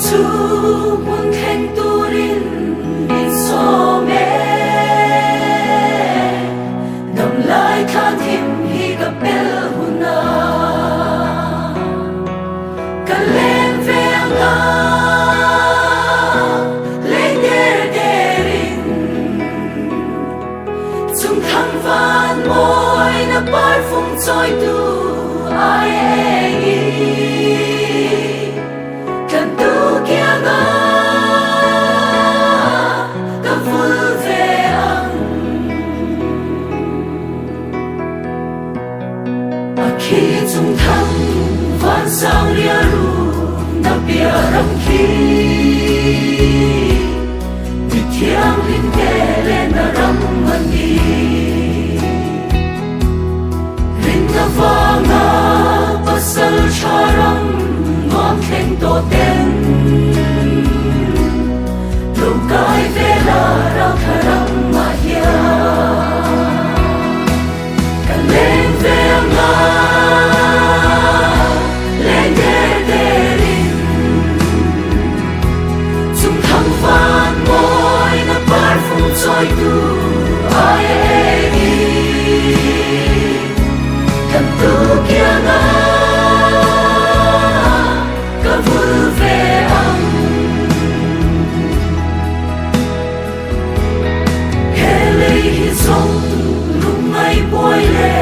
Chu hmun thleng turin min sawm e. Damlai thlan him hi ka pel hun a, ka leng ve ang a, leng der derin. Chung thang van mawi na par fung chawitu ai eng i kan tu kiang a ka vul ve ang. A khi chung thang van sang ria ru na bia ram khi mi thianghlim te le na ram a ni. Rinna vanga pasal tha ram nuam thleng tawh ten lo kai ve la ral thla ram ah hian ka leng ve anga leng der der in chung thang van mawi na par fung chawi tu ai eng i kan tu kiang a ka vul ve ang. He lei hi zawng lungngai buai leh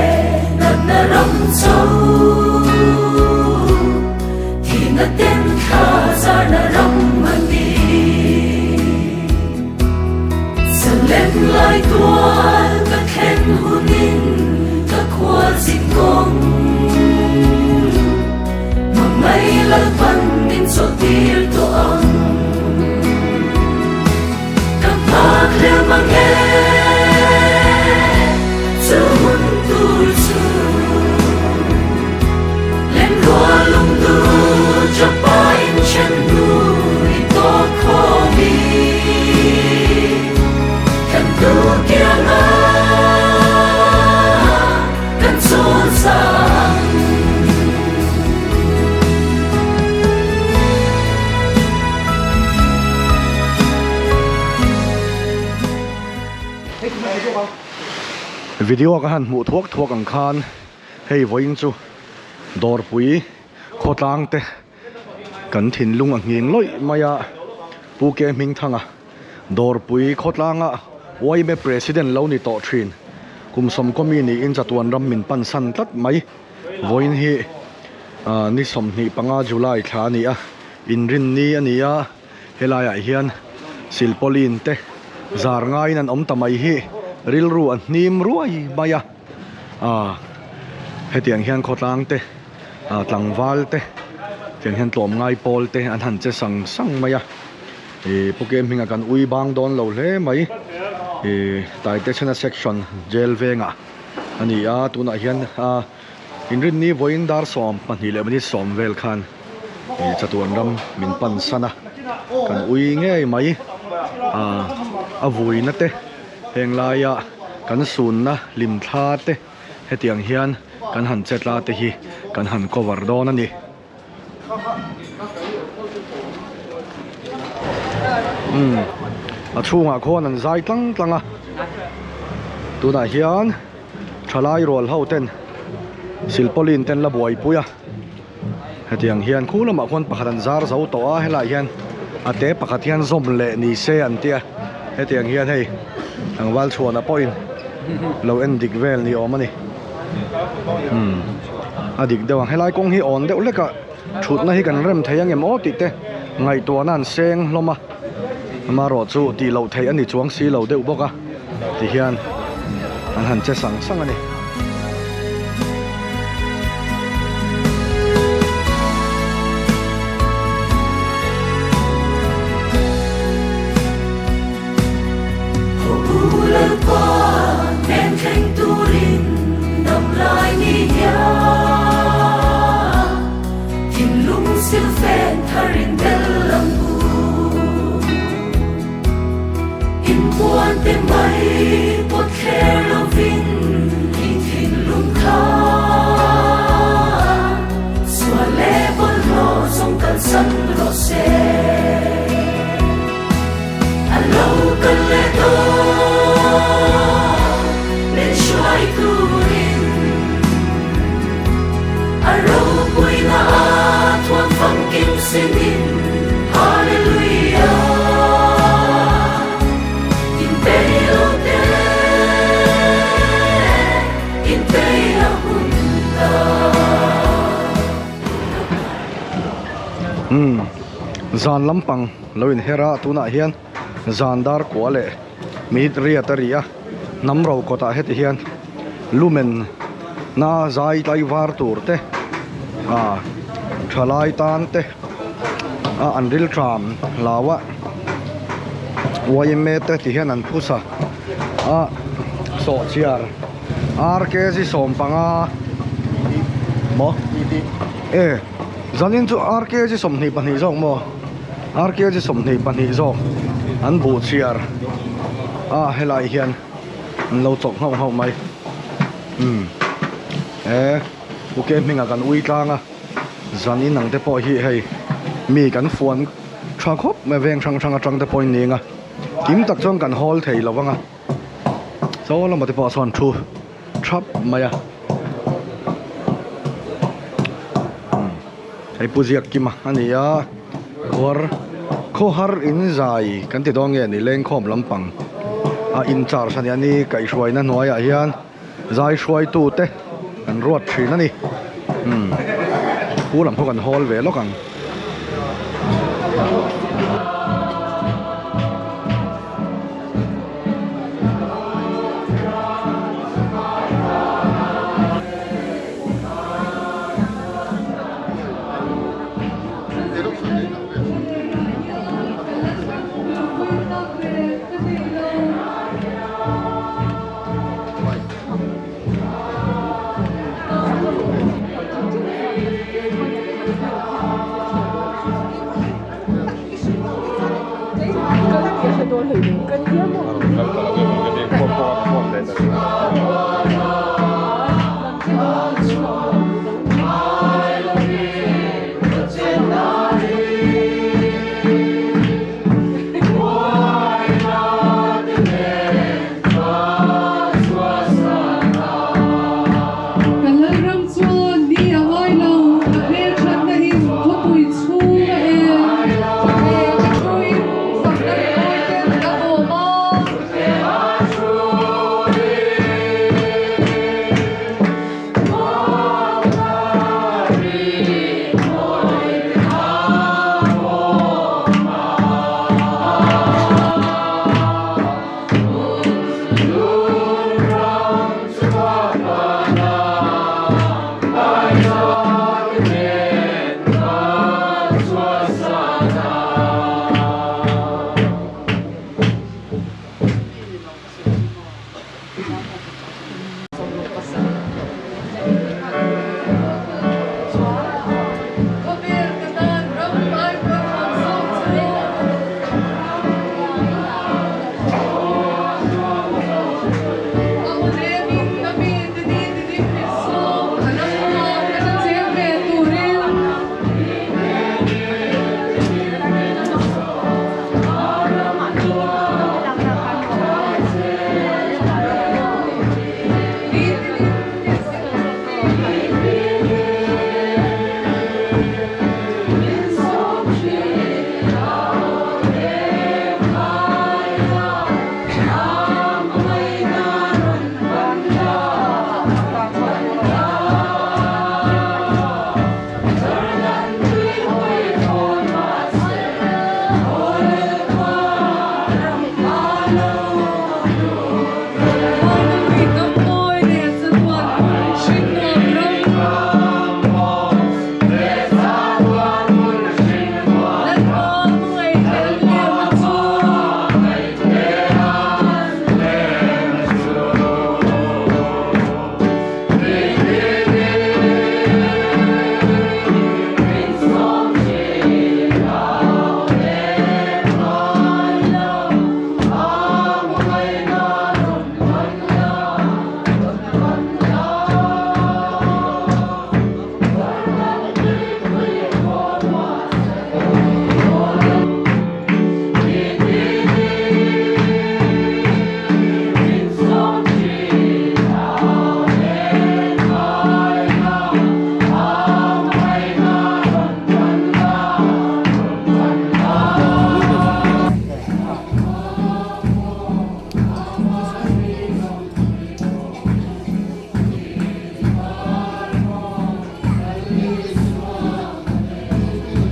natna ram cho thihna ten thla zarna ram a ni. Zalem lai tual ka thlen hunin ka khual zin kawng Hmangaih Lalpan min chawlhtir tawh ang. Ka nghak hlel mang e chu hun tur chu Lemrual lungdu chapa in then hnu i tawk khawm i kan tu kiang a kan chawl zang. Video ka han hmuh thuak thuak ang khan hei vawiin chu dawrpui khawtlang te kan thinlung a nghing lawih mai a Pu Ke Hmingthanga dawrpui khawtlanga yma president lo ni tawh thin kum sawmkaw mi niin chatuan ram min pansan tlat mai. Vawiin hi ni 25 July thla a ni a, inrinni a ni a, helaiah hian silpauline te zar ngaiin an awm ta mai hi rilru a hnim ruai mai a, ah hetiang hian khawtlang te ah tlangval te tiang hian tlawmngai pawl te an han che sang sang mai a, ih Pu Kem hmingah kan ui bang dawn lo hle mai, ih Taitesena section jail vengah. A ni a, tunah hian a inrinni vawiin dar 12 leh minute 10 vel khan ih chatuan ram min pan san a, kan ui ngei mai a a vuina te heng laia kan sunna hlim thla te hetiang hian kan han che tla te hi kan han cover dawn a ni. Umm a chhungah khuan an zai tlang tlang a tunah hian thalai rual ho ten silpauline ten la buaipui a hetiang hian khu lamah khuan pakhat an zar zo tawh a helaiah hian a te pakhat hian zawm leh ni se an tia hetiang hian hei tlangval chhuana pawhin lo en dik vel ni awm a ni. Umm a dik deuh ang helai kawng hi awn deuh hlek a thutna hi kan rem thei ang em aw tih te ngaihtuahna an seng hlawm a amaherawh chu tih loh theih a ni chuang si lo deuh bawk a ti hian an han che sang sang a ni. Umm zan lampang lo inher a tunah hian zan dar kua leh minute riat a ri a hnam ro kawtah heti hian lumen na zai tlai var tur te ah thalai tan te a an rilṭam hlau a yma te ti hian an phusa a sawhchiar RKG 15 maw e zanin chu RKG 22 zawk maw RKG 22 zawk an buh chhiar a helai hian an lo chawk nghauh nghauh mai umm e uk hmingah kan ui tlang a zanin ang te pawh hi hei mi kan fuan tha khawp mai veng hrang hrang atang te pawhin ni ang a kim tak chuan kan hawl thei lo vang a. Chaw lamah te pawh sawn thu thap mai a hei pu ziak kima a ni a khuar khawhar in zai kan ti dawn nge ni lengkhawm lampang a in charge a nia ni kaihhruaina hnuaiah hian zai hruaitu te an ruat thin a ni umm pu lam pawh kan hawl ve lawk ang.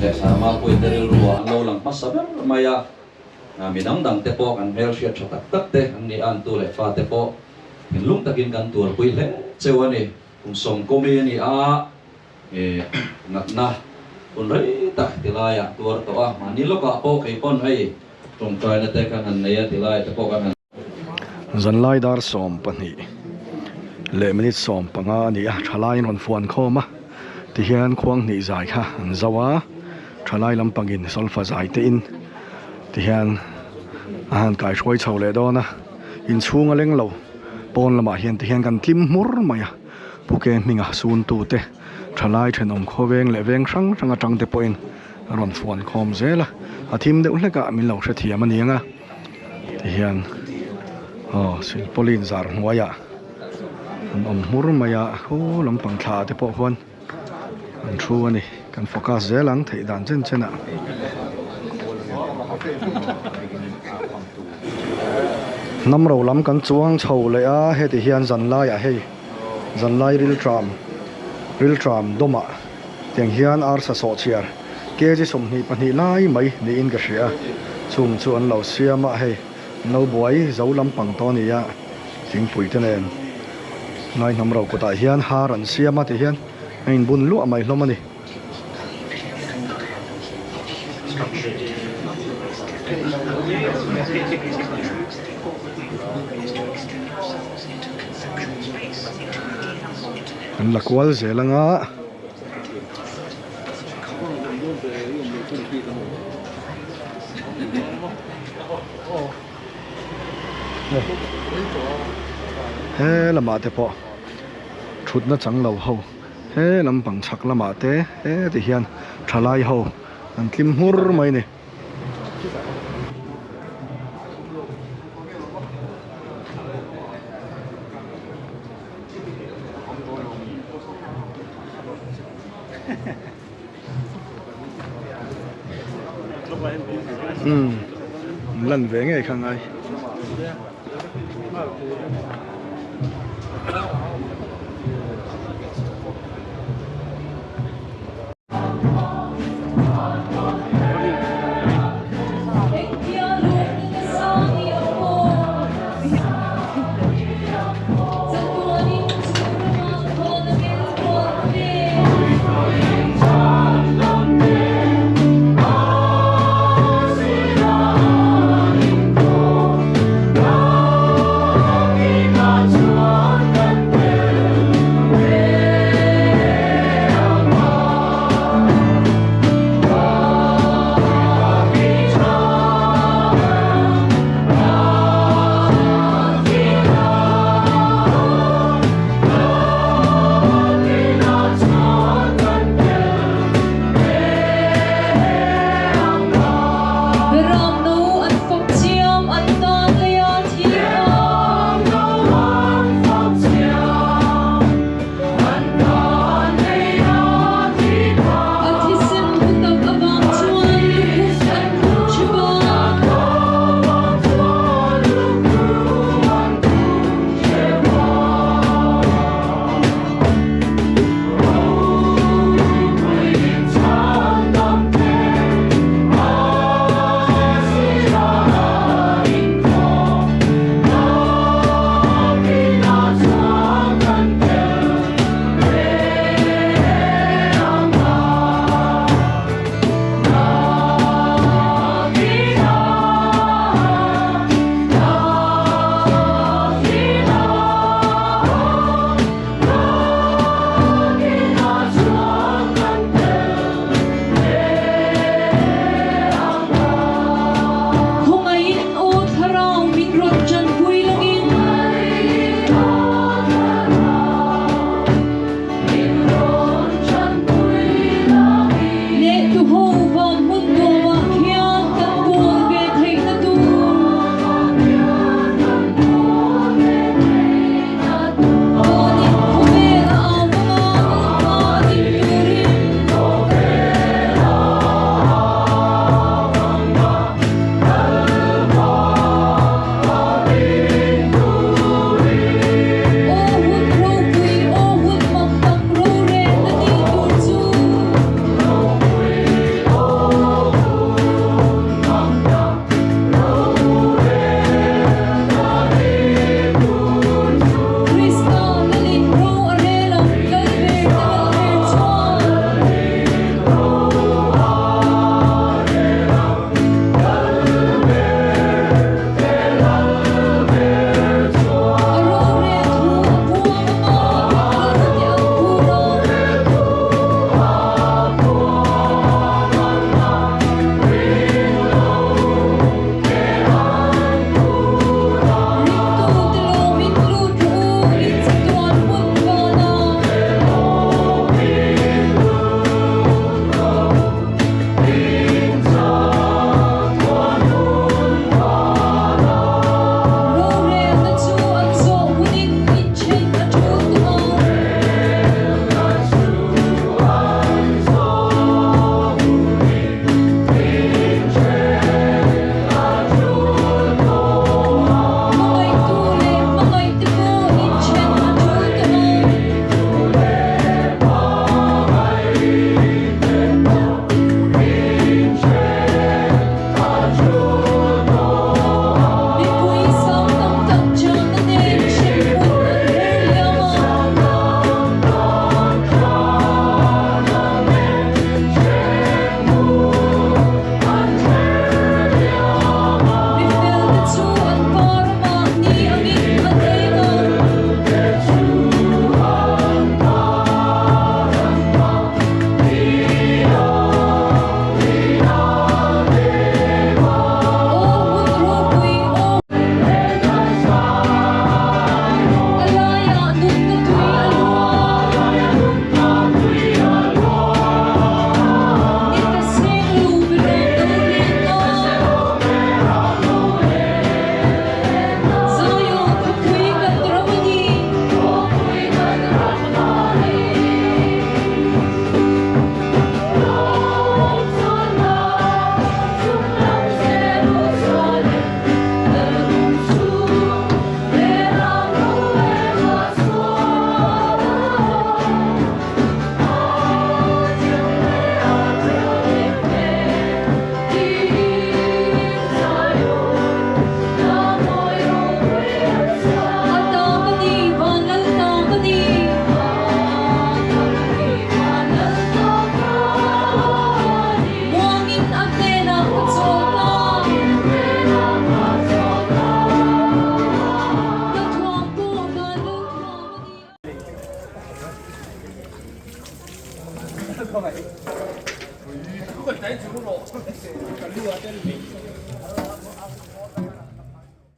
leh Sarmapuii te rilru ah an lo lang hmasa ber mai a, mi dang dang te pawh kan hmelhriat tha tak tak te an ni a, an tu leh fa te pawh thinlung takin kan tuarpui hle cheu a ni. Kum sawmkawmi a ni a, natna hun rei tak tilaiah tuar tawh a, mahni lawkah pawh kei pawn hei tawngtaina te kan han nei a, tilai te pawh kan han. Zanlai dar 12 leh minute 15 a ni a, thalaiin rawn fuan khawm a, tihian khuang hnih zai kha an zo a, thalai lampangin solfa zai te in tihian a han kaihruai chho leh dawn a, inchhung a leng lo pawn lamah hian tihian kan tlim hmur mai a, Puke hminga suntu te thalai thenawm khawveng leh veng hrang hrang atang te pawhin a rawn fuan khawm zel a, a thim deuh hlek ah min lo hrethiam a ni ang a. Tihian aw silpauline zar hnuaiah an awm hmur mai a khu lampang thla te pawh khuan an thu a ni kan focus zel ang theih dan chen chen ah. Hnam ro lam kan chuang chho leh a heti hian zanlaiah hei zanlai rilṭam rilṭam dawmah tiang hian arsa sawhchhiar kg 22 lai mai niin ka hria a chung chu an lo siam a hei an lo buai zo lampang tawh a ni a thingpui te nen ngai hnam ro kutah hian har an siam a ti hian a inbun luah mai hlawm a ni. An la kual zel anga. He lamah te pawh thutna chang lo ho he lampang chhak lamah te heti hian thalai ho an tlim hmur mai a ni. Umm lan ve ngei kha ngai.